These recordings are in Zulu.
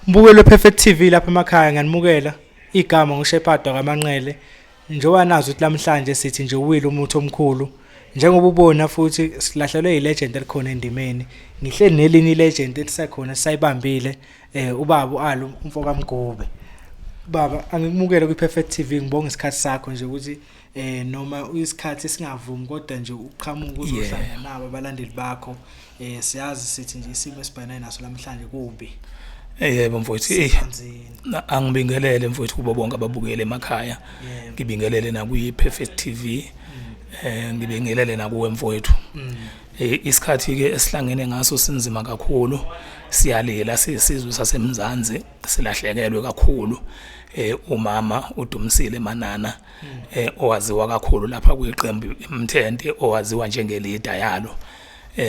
Mbukelo Perfect TV lapha emakhaya, ngiyanimukela. Igama nguShepherd kaManqele. Njengoba nazi ukuthi namhlanje sithi nje uwile umuthi omkhulu. Njengoba ubona futhi silahlelwe ilegend elikhona endimeni. Ngihleli nelinye ilegend elisekhona sisayibambile, ubaba uAlu umfoka Mgube. Baba, angikumukele kwi Perfect TV, ngibonga isikhathi sakho nje ukuthi noma isikhathi singavumi kodwa nje uqhamuka uzohlangana nabo abalandeli bakho. Siyazi sithi nje isimo esibhekene naso namhlanje kubi. Yebo mfowethu, Sisemanzini. Angibingelele mfowethu kubo bonke ababukele emakhaya. Ngibingelele nakuyi Perfect TV. Ngibingelele nakuwe mfowethu. Isikhathi ke esihlangene ngaso sinzima kakhulu. Siyalila sisizwe saseMzansi, silahlekelwe kakhulu. Umama uDumsile Manana, owaziwa kakhulu lapha kwiqembu iMthente, owaziwa njengeleader yalo.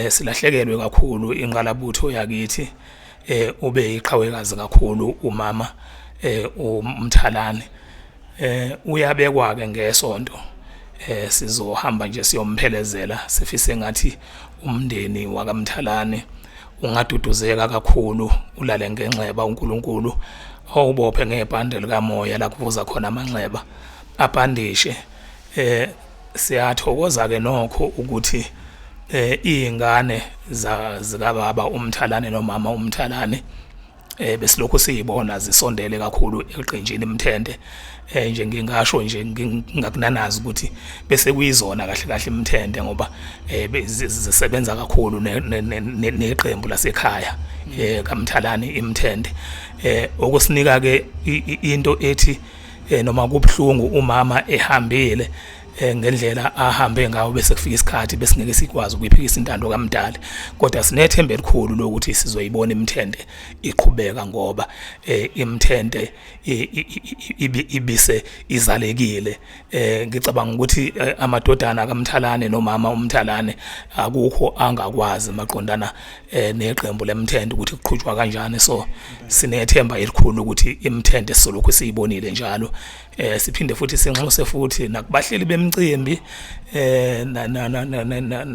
Silahlekelwe kakhulu inqalabutho yakithi. Ube iqhawekazi kakhulu umama uMthalane. Uyabekwa ke ngesonto. Sizohamba nje siyomphelezela, sifise ngathi umndeni wakaMthalane ungaduduzeka kakhulu, ulale ngenxeba uNkulunkulu awubophe ngebhande likamoya la kuvuza khona amanxeba abhandishe. Siyathokoza ke nokho ukuthi izingane zikababa uMthalane nomama uMthalane besilokhu siyibona zisondele kakhulu eqenjini iMthente. Nje ngingasho nje ngingakunanazi ukuthi bese kuyizona kahle kahle iMthente, ngoba zisebenza kakhulu neqembu lasekhaya kaMthalane iMthente. Okusinika ke into ethi noma kubhlungu umama ehambile ngendlela ahambe ngawo, bese kufika isikhathi besingeke sikwazi ukuyiphikisa intando kaMdali, kodwa sinethemba elikhulu lokuthi sizoyibona iMthente iqhubeka, ngoba iMthente ibise izalekile. Ngicabanga ukuthi amadodana kaMthalane nomama uMthalane akukho angakwazi maqondana neqembu leMthente ukuthi kuqhutshwa kanjani. So sinethemba elikhulu ukuthi iMthente sizolokhu siyibonile njalo. Siphinde futhi sinxuse futhi nakubahleli bemicimbi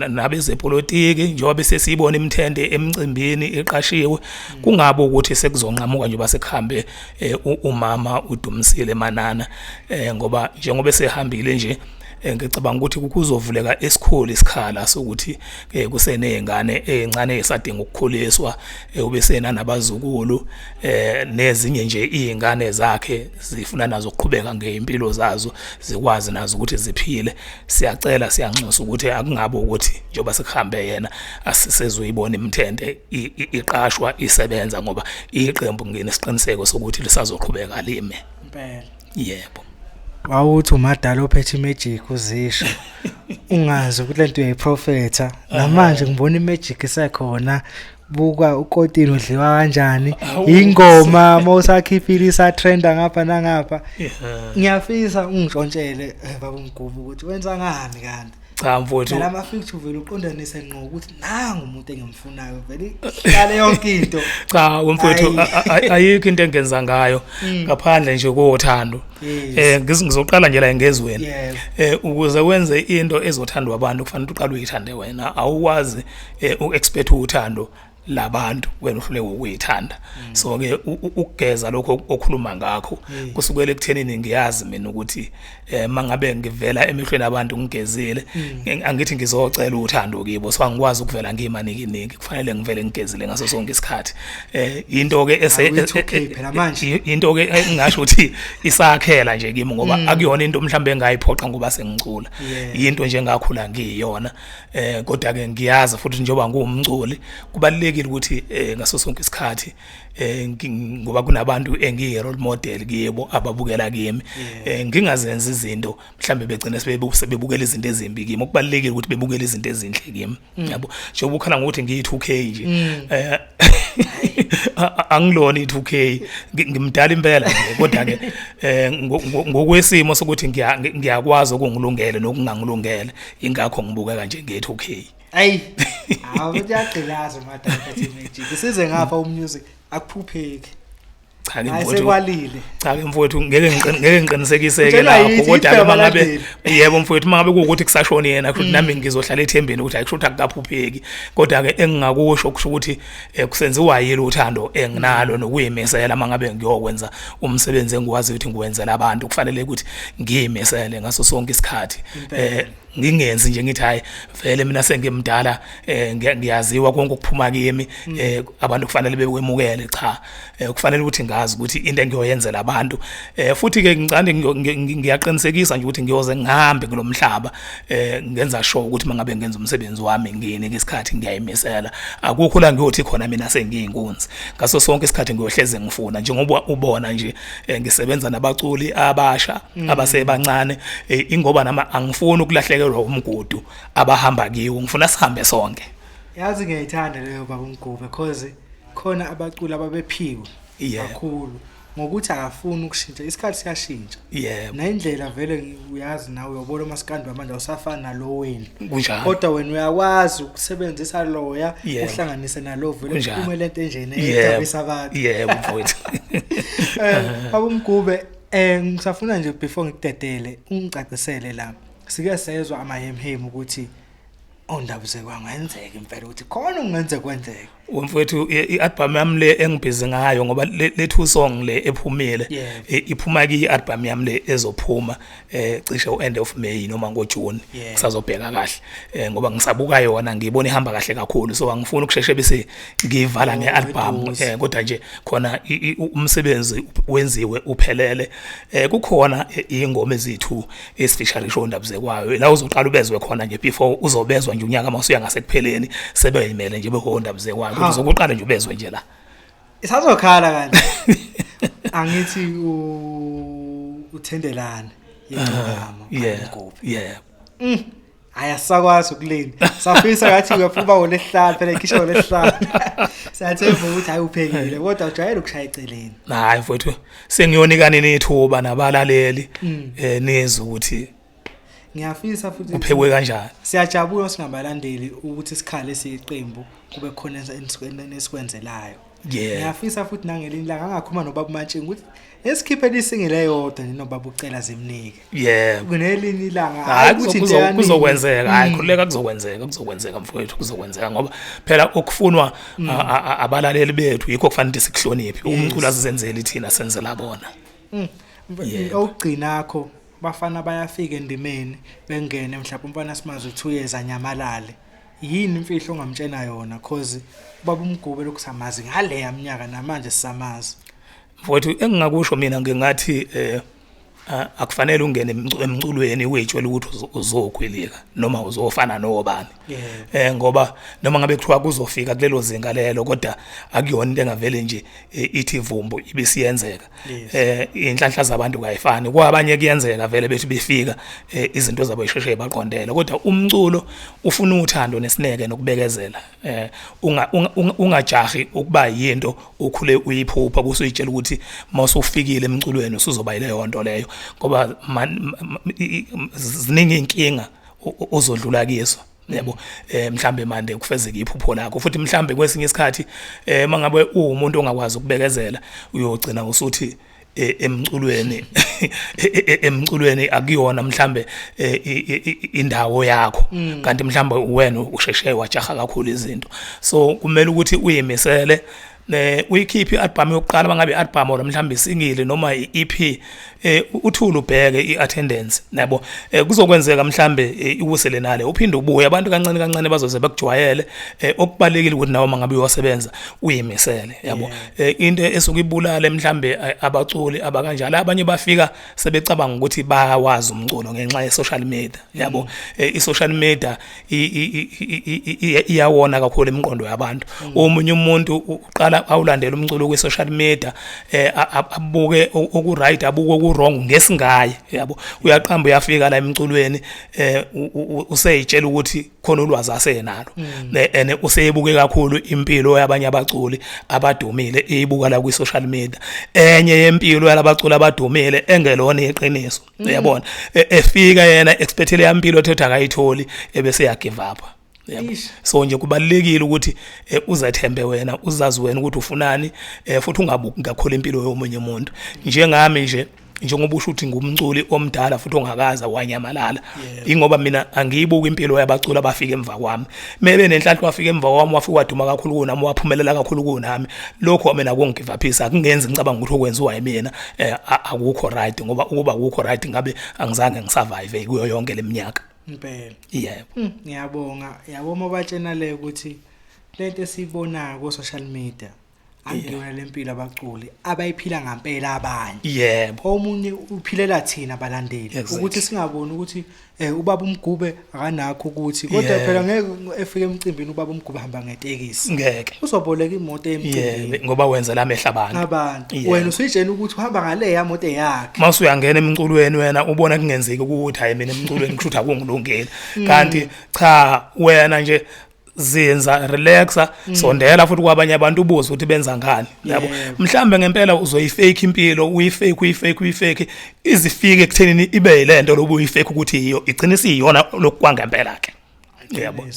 nabezepolitiki, njengoba bese siyibona iMthente emcimbini iqashiwe, kungabe ukuthi sekuzonqamuka nje basekuhambe umama uDumsile Manana, ngoba njengoba esehambile nje ngicabanga ukuthi kuzovuleka esikhulu isikhala sokuthi kusenezingane ezincane esadinga ukukhuliswa, ubesena nabazukulu, nezinye nje izingane zakhe zifuna nazo ukuqhubeka ngeimpilo zazo, zikwazi nazo ukuthi ziphile. Siyacela, siyanxusa ukuthi akungabe ukuthi njengoba sekuhambe yena asisezoyibona iMthente iqashwa isebenza, ngoba iqembu nginesiqiniseko sokuthi lisazoqhubeka lime. Impela. Yebo. Wawuthi umadala ophethe imagic uzisho ungazi ukuthi lento uyayiprofetha. Namanje ngibona imagic isekhona, buka ukotini udliwa kanjani, ingoma mawusakhiphile isatrenda ngapha nangapha. Ngiyafisa ungishontshele baba uMgube ukuthi wenza ngani kanti. Cha mfowethu, nalama feature vele uqondanise ngqo ukuthi nangu umuntu engimfunayo, vele ihlale yonke into. Cha mfowethu, ayikho into engenza ngayo ngaphandle nje kothando. Ngizoqala nje la ngezweni. Ukuze wenze into ezothandwa abantu kufanele uqale uyithande wena. Awukwazi uexpect uthando labantu wena uhluleke ukuyithanda. So ke ukugeza lokho okhuluma ngakho kusukela ekuthenini ngiyazi mina ukuthi mangabe ngivela emehlweni abantu ngigezile, angithi ngizocela uthando kibo, so angikwazi ukuvela ngimaniki niki, kufanele ngivele ngigezile ngaso sonke isikhathi. Into ke ese Awu, phela manje. Into ke engingasho ukuthi isakhela nje kimi, ngoba akuyona into mhlambe engayiphoqa ngoba sengicula, into nje engakhula ngiyona. Kodwa ke ngiyazi futhi njengoba nguwumculi kubalekile ukuthi ngaso sonke isikhathi ngoba kunabantu engiyi role model kibo ababukela kimi, ngingazenza izinto mhlambe begcina sebebukela izinto ezimbi kimi. Okubalekile ukuthi bebukele izinto ezinhle kimi, yabo, njengoba ukhala ngokuthi ngiyi 2K nje, angilona i2K, ngimdala impela nje, kodwa ke ngokwesimo sokuthi ngiyakwazi okungilungele nokungangilungele, ingakho ngibukeka nje nge2K. Ayi, hawu, kuyagqilaza madala phethe magic. Size ngapha umusic akuphupheki. Cha ke Hayi, mfowethu. Sekwalile. Cha ke mfowethu, ngeke ngiqinisekiseke Utshelwa lapho, yithi, kodwa ke iphepha mangabe abalandeli. Yebo mfowethu, mangabe kuwukuthi kusashona yena, kusho ukuthi nami ngizohlala ethembeni ukuthi ayikusho ukuthi akukaphupheki, kodwa ke engingakusho kusho ukuthi kusenziwa yilo uthando enginalo nokuyimisela. Mangabe ngiyokwenza umsebenzi engiwazi ukuthi ngiwenzela abantu, kufanele ukuthi ngiyimisele ngaso sonke isikhathi, ngingenzi nje ngithi hayi vele mina sengimdala, ngiyaziwa konke okuphuma kimi, abantu kufanele bekwemukele. Cha, kufanele ukuthi ngazi ukuthi into engiyoyenzela abantu, futhi ke ngicande ngiyaqinisekisa nje ukuthi ngiyoze ngihambe kulomhlaba ngenza sure ukuthi mangabe ngenza umsebenzi wami nginika isikhathi, ngiyayimisela. Akukho la ngiyothi khona mina sengiyinkunzi. Ngaso sonke isikhathi ngiyohleze ngifuna, njengoba ubona nje ngisebenza nabaculi abasha abasebancane, ingoba nama angifuni ukulahlekelwa umgudu abahamba kiwo, ngifuna sihambe sonke. Yazi ngiyayithanda leyo, baba uMgube, because khona abaculi ababephiwe kakhulu ngokuthi akafuni ukushintsha, isikhathi siyashintsha. Nendlela vele uyazi nawe, uyobona umasikandi manje awusafani nalo wenu. Kunjalo. Kodwa wena uyakwazi ukusebenzisa loya, uhlanganise nalo, vele kuphume lento enjena ejabulisa abantu. Yebo mfowethu. Baba uMgube, ngisafuna nje before ngikudedele ungicacisele la. Sike sezwa amahemhemu ukuthi ondaba kwangenzeka impela ukuthi khona kungenzeka kwenzeke. Mfowethu, i-album yami le engibhizi ngayo, ngoba le two song le ephumile, iphuma ki album yami le ezophuma cishe u-end of May noma ngoJune. Kusazobheka kahle, ngoba ngisabuka yona, ngiyibona ihamba kahle kakhulu, so angifuni ukusheshe bese ngiyivala ngealbum. Eduze. Kodwa nje khona umsebenzi wenziwe uphelele, kukhona ingoma ezithu esifeaturisho Ondabuzekwayo la uzoqala ubezwe khona nje before uzobezwa nje unyaka masuya ngasekupheleni, sebeyimele nje beHondabuzekwayo, kodwa uzokuqala nje ubezwe nje la. Isazokhala kanti. Angithi uthendelana yegcokama uMgube. Hayi, asisakwazi ukulinda. Safisa ngathi uyaphuma ngolesihlanu phela, ikhishwa ngolesihlanu. Siyathemba ukuthi hayi uphekile, kodwa ujwayele ukushaya eceleni. Hayi mfowethu, sengiyonika nini ithuba nabalaleli, nizwe ukuthi Ngiyafisa futhi kuphekwe kanjani. Siyajabula singabalandeli ukuthi isikhale siyiqembu kube khona esikwenzelayo. Ngiyafisa futhi nangelinye ilanga angakhuluma nobaba Mantshinga ukuthi esikhiphe lisingile yodwa nje nobaba ucela zimnike. Kunelinye ilanga, Hayi, ukuthi into yanini. Kuzokwenzeka. Hayi, khululeka, kuzokwenzeka, kuzokwenzeka mfowethu, kuzokwenzeka, ngoba phela okufunwa abalaleli bethu yikho kufanele sikuhloniphe. Umculo asizenzeli thina, senzela bona. Okugcinakho, bafana bayafika endimeni, bengene, mhlawumbe umfana simazi 2 years anyamalale. Yini imfihlo ongamtshena yona, cause baba uMgube lokhu samazi ngale yaminyaka, namanje sisamazi? Mfowethu, engingakusho mina ngingathi akufanele ungene emculweni uyitshela ukuthi uzokhwelika noma uzofana nobani. Ngoba noma ngabe kuthiwa kuzofika kulelo zinga lelo, kodwa akuyona into engavele nje ithi vumbu ibisiyenzeka. Inhlanhla zabantu kayifani, kwabanye kuyenzeka vele bethi befika izinto zabo isheshe baqondele, kodwa umculo ufuna uthando nesineke nokubekezela. Ungajahi ukuba yinto ukhule uyiphupha kusuyitshela ukuthi mawusufikile emculweni usuzoba yileyo nto leyo, ngoba ziningi inkinga ozodlula kizo, yabo. Mhlambe mande kufezeke iphupho lakho, futhi mhlambe kwesinye isikhathi mangabe uwumuntu ongakwazi ukubekezela uyogcina usuthi emculweni akuyona mhlambe indawo yakho, kanti mhlambe wena usheshe wajaha kakhulu izinto. So kumele ukuthi uyimisele, uyikhiphe ialbum yokuqala, mangabe ialbum or mhlambe isingle noma iEP, uthule ubheke iattendance, yabo. Kuzokwenzeka mhlambe iwusele nale, uphinde ubuye, abantu kancane kancane bazoze bakujwayele. Okubalekile ukuthi nawe mangabe uyosebenza uyimisele, yabo. Into esuke ibulale mhlambe abaculi abakanjalo, abanye bafika sebecabanga ukuthi bayawazi umculo ngenxa ye social media, yabo. I social media iyawona kakhulu imiqondo yabantu. Omunye umuntu uqala awulandela umculo kwi social media, abuke oku right, abuke oku wrong ngesingaye, yabo. Uyaqamba uyafika la emculweni, useyitshela ukuthi khona ulwazi asenalo, ene useyibuke kakhulu impilo yabanye abaculi abadumile, ibuka la kwi social media, enye yempilo yalabaculi abadumile engelona iqiniso, uyabona. Efika yena expectele yampilo ethe akayitholi, ebese ya give up, Yabo, so nje kubalekile ukuthi uzethembe wena, uzazi wena ukuthi ufunani, futhi ungabuki kakhulu impilo yomunye umuntu. Njengami nje, njengoba usho ukuthi ngumculi omdala futhi ongakaza wanyamalala, ingoba mina angiyibuki impilo yabaculi abafika emva kwami. Mebe nenhlanhla wafika emva kwami, wafika waduma kakhulu kunami, waphumelela kakhulu kunami, lokho mina akungigivaphisa, akungenzi ngicabanga ukuthi okwenziwa yimina akukho right, ngoba ukuba akukho right ngabe angizange ngisurvive kuyo yonke leminyaka. Impela. Yebo. Ngiyabonga. Yabo, mabatshena le ukuthi lento esiyibonayo ku social media akuyona lempilo abaculi abayiphila ngampela abanye. Omunye uphilela thina abalandeli ukuthi singaboni ukuthi ubaba uMgube akanakho ukuthi, kodwa phela ngeke efike emcimbini ubaba uMgube hamba ngetekisi. Ngeke. Uzoboleka imoto emcimbini. Ngoba wenza lamehla abantu. Abantu. Wena usuyitshela ukuthi uhamba ngale yamoto yakhe. Mase uyangena emculweni wena ubona kungenzeki ukuthi hayi mina emculweni kusho ukuthi akungilungeli. Kanti cha, wena nje zinza, relaxa, sondela futhi kwabanye abantu ubuze ukuthi benza ngani, yabo. Mhlambe ngempela uzoyifake impilo, uyifake izifike ekuthenini ibe yilento lobu uyifake ukuthi yiyo, igcine isiyona lokwangempela ke, yabo.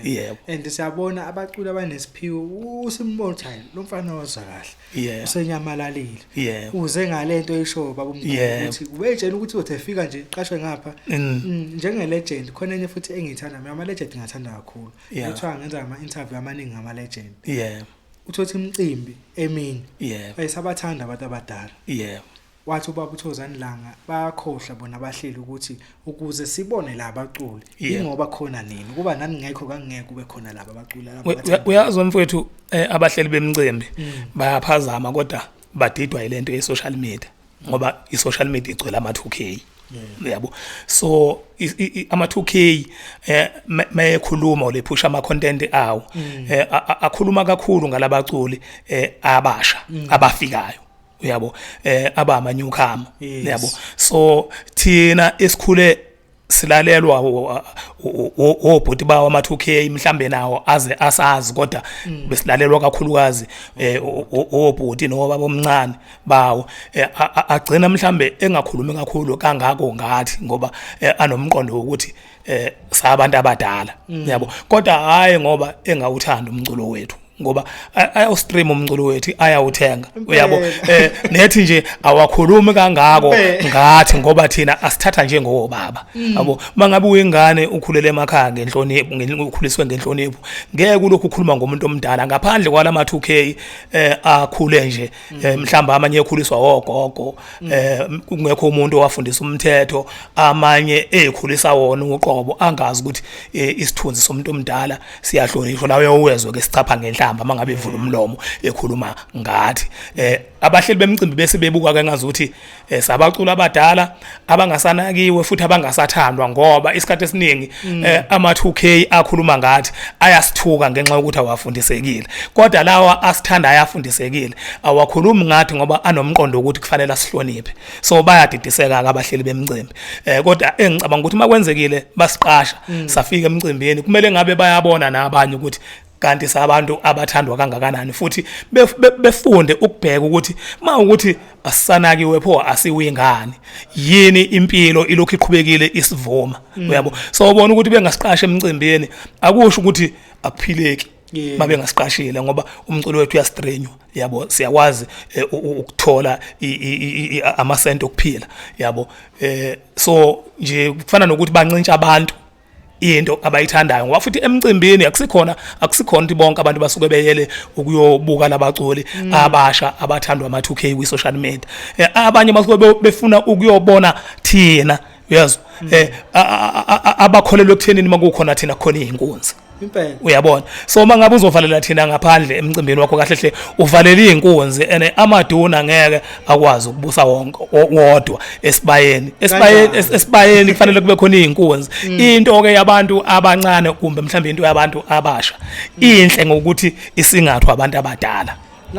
Yebo. And siyabona abaculi abanesiphiwo, usimbona ukuthi hayi lo mfana wazwa kahle, usenyamalalile, uze ngalento eyisho baba uMgube ukuthi ubetshela ukuthi uthi efika nje qashwe ngapha njenge legend. Khona enye futhi engiyithanda mina, ama legend ngiyathanda kakhulu, kuthiwa ngenza ama interview amaningi ngama legend. Uthothi imicimbi emini bayisabathanda abantu abadala. Wathi ubaba uThozani Langa bayakhohlwa bona abahleli ukuthi ukuze sibone la abaculi ingoba khona nini, kuba nani ngekho kangeke kube khona laba abaculi laba. Uyazi mfowethu, abahleli bemicimbi bayaphazama kodwa badidwa yilento ye social media, ngoba i social media igcwele ama 2K. Yabo, so ama 2K mayekhuluma lephusha ama content awo, akhuluma kakhulu ngalabaculi abasha abafikayo, uyabo, abama newcomer, yabo. So thina esikhule silalelwa obhuti bawo ama 2K mhlambe nawo aze asazi, kodwa besilalelwa kakhulukazi obhuti nobaba omncane bawo, agcina mhlambe engakhulumi kakhulu kangako ngathi ngoba anomqondo ukuthi sabantu abadala, yabo. Kodwa hayi ngoba engawuthanda umculo wethu, ngoba ayawustream umculo wethu, ayawuthenga, uyabo. Nethi nje awakhulumi kangako ngathi ngoba thina asithatha njengobaba, yabo. Mangabe uyingane ukhulele emakhaya ngenhlonipho, ukhuliswe ngenhlonipho, ngeke ulokhu ukhuluma ngomuntu omdala ngaphandle kwalama 2K akhule nje, mhlamba amanye ekhuliswa ogogo, kungekho umuntu owafundisa umthetho, amanye ekhulisa wona uqobo angazi ukuthi isithunzi somuntu omdala siyahlonishwa. Lawo uyowezwe ke sichapha ngenhlamba mangabe evula umlomo ekhuluma ngathi. Abahleli bemicimbi bese bebuka ke ngazuthi sabacula abadala abangasanakiwe futhi abangasathandwa, ngoba isikhathi esiningi ama 2K akhuluma ngathi ayasithuka ngenxa yokuthi awafundisekile, kodwa lawa asithanda ayafundisekile awakhulumi ngathi ngoba anomqondo ukuthi kufanele asihloniphe. So bayadidiseka abahleli bemicimbi. Kodwa engicabanga ukuthi makwenzekile basiqasha safika emcimbini, kumele ngabe bayabona nabanye ukuthi kanti sabantu abathandwa kangakanani, futhi befunde ukubheka ukuthi mawukuthi asanakiwe pho asiwingane yini, impilo ilokhu iqhubekile isivuma, uyabo. So ubona ukuthi bengasiqasha emcimbini akusho ukuthi akuphileki mabengasiqashile, ngoba umculo wethu uyastrenywa, yabo, siyakwazi ukuthola amasenti okuphila, yabo. So nje kufana nokuthi bancintsha abantu into abayithandayo, ngoba futhi emcimbini akusikhona ukuthi bonke abantu basuke beyele ukuyobuka labaculi abasha abathandwa ama 2K kwi social media. Abanye basuke befuna ukuyobona thina, uyazwa, abakholelwa ekuthenini makukhona thina khona izinkunzi impela, uyabona. So mangabe uzovalela thina ngaphandle emcimbini wakho, kahle hle uvalela izinkunzi, ene amaduna ngeke akwazi ukubusa wonke wodwa esibayeni. Esibayeni kufanele kube khona izinkunzi. Into ke yabantu abancane kumbe mhlawumbe into yabantu abasha inhle ngokuthi isingathwa abantu abadala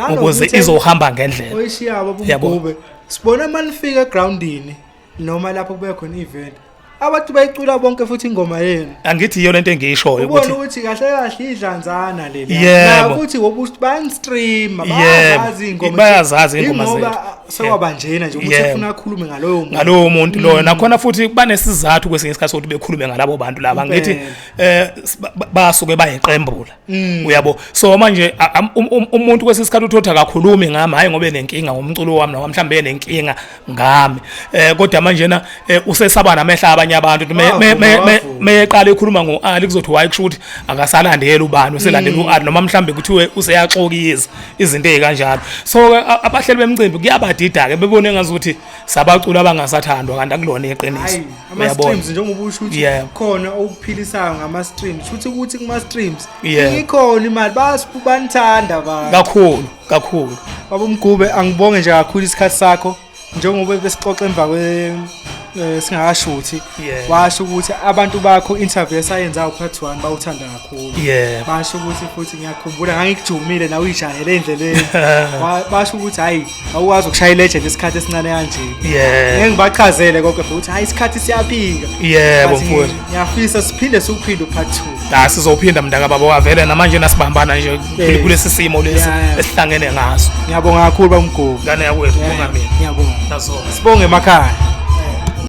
ukuze izohamba ngendlela oyishiyabo bumgube. Sibona manifika egroundini noma lapho kube khona event, abantu bayicula bonke futhi ingoma yenu. Angithi iyo lento engiyishoyo ukuthi ubona ukuthi kahle kahle idlanzana leli, na futhi wobuthi bayan stream, bayazazi ingoma, bayazazi ingoma zethu. Sekwaba njena nje umuntu efuna akhulume ngaloyo muntu. Ngalowo muntu loyo. Nakhona futhi banesizathu kwesinye isikhathi sokuthi bekhulume ngalabo bantu laba, ngithi basuke bayiqembula. Uyabo, so manje umuntu kwesinye isikhathi uthi akakhulumi ngami, hayi ngoba enenkinga ngomculo wami noma mhlawumbe enenkinga ngami, kodwa manje na usesaba namehla abanye abantu meyeqala ekhuluma ngo-Ali, kuzothi waye kusho ukuthi akasalandeli ubani, uselandela u-Ali, noma mhlawumbe kuthiwe useyaxokisa, izinto ey'kanjalo. So abahleli bemcimbi kuyabadida-ke, bebone ngazukuthi sabaculi abangasathandwa, kanti akulona iqiniso. Ama-streams, njengoba usho ukuthi khona okuphilisayo ngama-streams, futhi ukuthi kuma-streams ikhona imali, banithanda abantu kakhulu kakhulu. Baba uMgube, angibonge nje kakhulu isikhathi sakho, njengoba besixoxa emva kwe singakashuthi, washo ukuthi abantu bakho interview esayenzayo part 1 bawuthanda kakhulu. Basho ukuthi futhi ngiyakhumbula ngangikujumile nawe uyijahele endleleni, basho ukuthi hayi, awukwazi ukushaya ilegend isikhathi esincane kanje. Ngeke ngibachazele konke futhi, hayi, isikhathi siyaphika. Yebo mfowethu. Ngiyafisa siphinde siwuphinde part 2. La sizophinda, mntaka baba, wavele namanje nasibambana nje kulesi simo lesi esihlangene ngaso. Ngiyabonga kakhulu, bamgube. Ngane yakwethu, bonga mina. Ngiyabonga. Nazo. Sibonge emakhaya.